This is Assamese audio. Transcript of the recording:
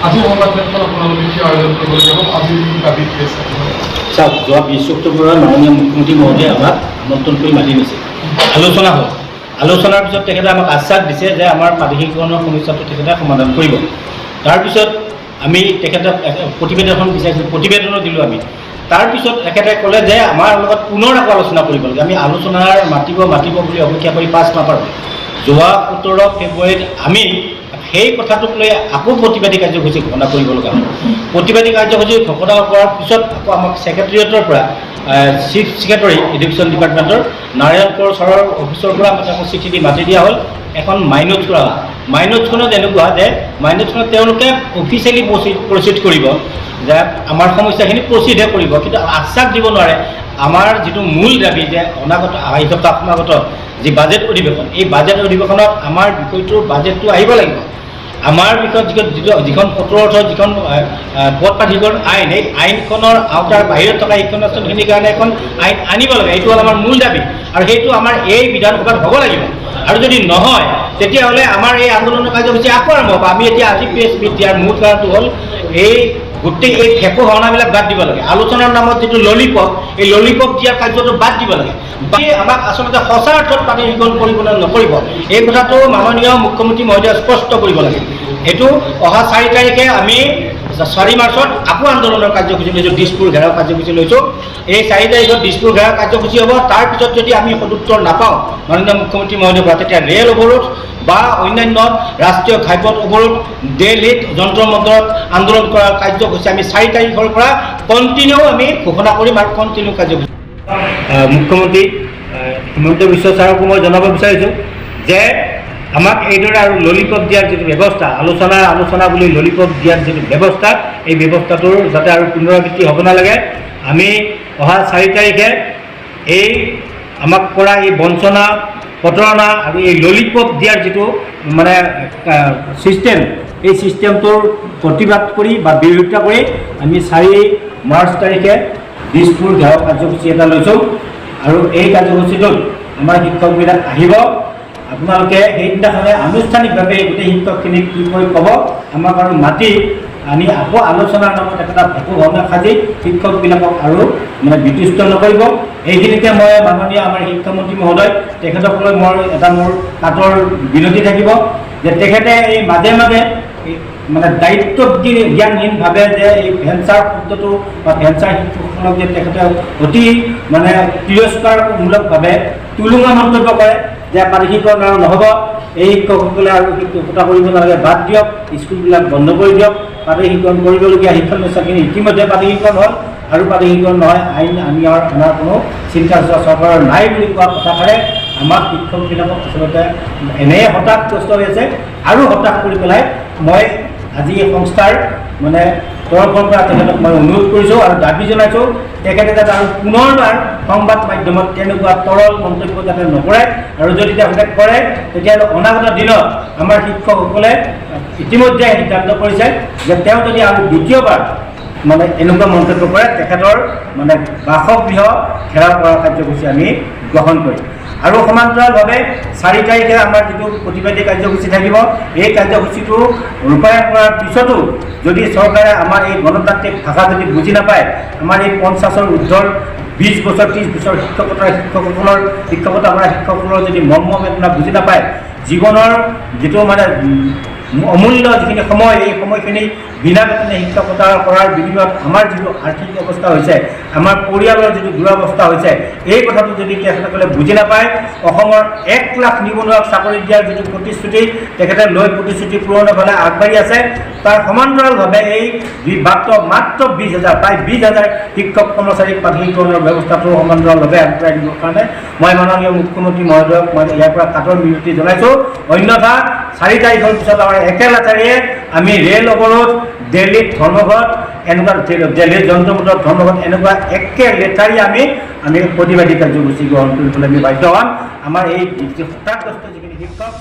আজি সংবাদ মেলখন আপোনালোকে কিয় আয়োজন কৰিবলগীয়া হ'ল? আজি দাবী কি আছে? চাওক, যোৱা 20 অক্টোবৰত মাননীয় মুখ্যমন্ত্ৰী মহোদয়ে আমাক আমন্ত্ৰণ কৰি মাতি নিছে। আলোচনা হ'ল। আলোচনাৰ পিছত তেখেতে আমাক আশ্বাস দিছে যে আমাৰ প্ৰাদেশিকীকৰণৰ সমস্যাটো তেখেতে সমাধান কৰিব। তাৰপিছত আমি তেখেতক প্ৰতিবেদনখন বিচাৰিছিলোঁ, প্ৰতিবেদনো দিলোঁ আমি। তাৰপিছত তেখেতে ক'লে যে আমাৰ লগত পুনৰ আকৌ আলোচনা কৰিব লাগে। আমি আলোচনাৰ মাতিব মাতিব বুলি অপেক্ষা কৰি পাছ নাপাৰোঁ। যোৱা 17 ফেব্ৰুৱাৰীত আমি সেই কথাটোক লৈ আকৌ প্ৰতিবাদী কাৰ্যসূচী ঘোষণা কৰিব লগা হ'ল। প্ৰতিবাদী কাৰ্যসূচী ঘোষণা কৰাৰ পিছত আকৌ আমাক ছেক্ৰেটেৰিয়েটৰ পৰা, চিফ ছেক্ৰেটাৰী এডুকেশ্যন ডিপাৰ্টমেণ্টৰ নাৰায়ণ কৰ ছাৰৰ অফিচৰ পৰা আমাক আকৌ চিঠি দি মাতি দিয়া হ'ল। এখন মাইনোট কৰা হ'ল। মাইনোটখনত এনেকুৱা যে মাইনোটখনত তেওঁলোকে অফিচিয়েলি প্ৰচিড কৰিব যে আমাৰ সমস্যাখিনি প্ৰচিডহে কৰিব, কিন্তু আশ্বাস দিব নোৱাৰে। আমাৰ যিটো মূল দাবী যে অনাগত আহি থকা সমাগত যি বাজেট অধিৱেশন, এই বাজেট অধিৱেশনত আমাৰ বিষয়টোৰ বাজেটটো আহিব লাগিব। আমাৰ বিষয়ত যিখন 17 অৰ্থ যিখন পদ প্ৰাধিকৰণ আইন, এই আইনখনৰ আওতাৰ বাহিৰত থকা শিক্ষানুষ্ঠানখিনিৰ কাৰণে এখন আইন আনিব লাগে। এইটো হ'ল আমাৰ মূল দাবী আৰু সেইটো আমাৰ এই বিধানসভাত হ'ব লাগিব। আৰু যদি নহয়, তেতিয়াহ'লে আমাৰ এই আন্দোলনৰ কাৰ্যসূচী আকৌ আৰম্ভ হ'ব। আমি এতিয়া আজি প্ৰেছ মিট দিয়াৰ মূল কাৰণটো হ'ল এই গোটেই এই ভেকো ভাওনাবিলাক বাদ দিব লাগে। আলোচনাৰ নামত যিটো ললিপপ, এই ললিপপ দিয়াৰ কাৰ্যটো বাদ দিব লাগে। বাকী আমাক আচলতে সঁচা অৰ্থত প্ৰাদেশিকৰণ কৰিব নে নকৰিব, এই কথাটো মাননীয় মুখ্যমন্ত্ৰী মহোদয়ে স্পষ্ট কৰিব লাগে। এইটো অহা 4 তাৰিখে আমি 4 মাৰ্চত আকৌ আন্দোলনৰ কাৰ্যসূচী লৈছোঁ, দিছপুৰ ঘেৰাও কাৰ্যসূচী লৈছোঁ। এই 4 তাৰিখত দিছপুৰ ঘেৰাও কাৰ্যসূচী হ'ব। তাৰপিছত যদি আমি সদুত্তৰ নাপাওঁ মাননীয় মুখ্যমন্ত্ৰী মহোদয়ৰ পৰা, তেতিয়া ৰেল অৱৰোধ বা অন্যান্য ৰাষ্ট্ৰীয় ঘাইপথ অৱৰোধ, দিল্লীত যন্তৰ মন্তৰত আন্দোলন কৰাৰ কাৰ্যসূচী আমি 4 তাৰিখৰ পৰা কণ্টিনিউ আমি ঘোষণা কৰিম আৰু কণ্টিনিউ কাৰ্যসূচী। মুখ্যমন্ত্ৰী হিমন্ত বিশ্ব ছাৰকো মই জনাব বিচাৰিছোঁ যে আমাক এইদৰে আৰু ললিপপ দিয়াৰ যিটো ব্যৱস্থা, আলোচনা আলোচনা বুলি ললিপপ দিয়াৰ যিটো ব্যৱস্থা, এই ব্যৱস্থাটোৰ যাতে আৰু পুনৰাবৃত্তি হ'ব নালাগে। আমি অহা 4 তাৰিখে এই আমাক কৰা এই বঞ্চনা, প্ৰতাৰণা আৰু এই ললিপপ দিয়াৰ যিটো মানে ছিষ্টেম, এই ছিষ্টেমটোৰ প্ৰতিবাদ কৰি বা বিৰোধিতা কৰি আমি 4 মাৰ্চ তাৰিখে দিছপুৰ ঘেৰাও কাৰ্যসূচী এটা লৈছোঁ আৰু এই কাৰ্যসূচীটোত আমাৰ শিক্ষকবিলাক আহিব। আপোনালোকে সেইদিনাখনে আনুষ্ঠানিকভাৱে গোটেই শিক্ষকখিনিক কি কৰি ক'ব। আমাক আৰু মাতি আনি আকৌ আলোচনাৰ নামত এটা ভেকো ভাওনা সাজি শিক্ষকবিলাকক আৰু মানে বিতুষ্ট নকৰিব। এইখিনিতে মই মাননীয় আমাৰ শিক্ষামন্ত্ৰী মহোদয়, তেখেতক লৈ মোৰ এটা মোৰ কাতৰ বিনতি থাকিব যে তেখেতে এই মাজে মাজে এই মানে দায়িত্ব জ্ঞানহীনভাৱে যে এই ভেঞ্চাৰ শব্দটো বা ভেঞ্চাৰ শিক্ষকসকলক যে তেখেতে অতি মানে তিৰস্কাৰমূলকভাৱে টুলুঙা মন্তব্য কৰে যে প্ৰাদেশিকৰণ আৰু নহ'ব, এই শিক্ষকসকলে আৰু শিক্ষকতা কৰিব নালাগে, বাদ দিয়ক, স্কুলবিলাক বন্ধ কৰি দিয়ক, প্ৰাদেশিকৰণ কৰিবলগীয়া শিক্ষানুষ্ঠানখিনি ইতিমধ্যে প্ৰাদেশিকৰণ হ'ল আৰু প্ৰাদেশিকৰণ নহয়, আইন আনি অনাৰ কোনো চিন্তা চৰ্চা চৰকাৰৰ নাই বুলি কোৱা কথাষাৰে আমাক শিক্ষকবিলাকক আচলতে এনেই হতাশগ্ৰস্ত হৈ আছে আৰু হতাশ কৰি পেলাই। মই আজি এই সংস্থাৰ মানে তৰফৰ পৰা তেখেতক মই অনুৰোধ কৰিছোঁ আৰু দাবী জনাইছোঁ, তেখেতে যাতে আৰু পুনৰবাৰ সংবাদ মাধ্যমত তেনেকুৱা তৰল মন্তব্য যাতে নকৰে। আৰু যদি তেখেতে কৰে, তেতিয়াহ'লে অনাগত দিনত আমাৰ শিক্ষকসকলে ইতিমধ্যে সিদ্ধান্ত কৰিছে যে তেওঁ যদি আৰু দ্বিতীয়বাৰ মানে এনেকুৱা মন্তব্য কৰে, তেখেতৰ মানে বাসগৃহ ঘেৰাও কৰাৰ কাৰ্যসূচী আমি গ্ৰহণ কৰিম। আৰু সমান্তৰালভাৱে 4 তাৰিখে আমাৰ যিটো প্ৰতিবাদী কাৰ্যসূচী থাকিব, এই কাৰ্যসূচীটো ৰূপায়ণ কৰাৰ পিছতো যদি চৰকাৰে আমাৰ এই গণতান্ত্ৰিক ভাষা যদি বুজি নাপায়, আমাৰ এই 50ৰ ঊৰ্ধৰ 20 বছৰ, 30 বছৰ শিক্ষকতাৰ শিক্ষকসকলৰ শিক্ষকতা কৰা শিক্ষকসকলৰ যদি মৰ্ম বেদনা বুজি নাপায়, জীৱনৰ যিটো মানে অমূল্য যিখিনি সময়, এই সময়খিনি বিনা বেতনে শিক্ষকতা কৰাৰ বিনিময়ত আমাৰ যিটো আৰ্থিক অৱস্থা হৈছে, আমাৰ পৰিয়ালৰ যিটো দুৰৱস্থা হৈছে, এই কথাটো যদি তেখেতসকলে বুজি নাপায়, অসমৰ 1 লাখ নিবনুৱাক চাকৰি দিয়াৰ যিটো প্ৰতিশ্ৰুতি তেখেতে লৈ প্ৰতিশ্ৰুতি পূৰণৰ ফালে আগবাঢ়ি আছে, তাৰ সমান্তৰালভাৱে এই মাত্ৰ মাত্ৰ 20 হাজাৰ, প্ৰায় 20 হাজাৰ শিক্ষক কৰ্মচাৰীক প্ৰাদেশিকৰণৰ ব্যৱস্থাটো সমান্তৰালভাৱে আগবঢ়াই দিবৰ কাৰণে মই মাননীয় মুখ্যমন্ত্ৰী মহোদয়ক মই ইয়াৰ পৰা কাতৰ মিনতি জনাইছোঁ। অন্যথা 4 তাৰিখৰ পিছত আমাৰ একেলেথাৰিয়ে আমি ৰেল অৱৰোধ, দিল্লীত ধৰ্মঘট, এনেকুৱা দিল্লীৰ যন্তৰ মন্তৰত ধৰ্মঘট, এনেকুৱা একে লেথাৰি আমি আমি প্ৰতিবাদী কাৰ্যসূচী গ্ৰহণ কৰিবলৈ আমি বাধ্য হ'ম। আমাৰ এই হতাশগ্ৰস্ত যিখিনি শিক্ষক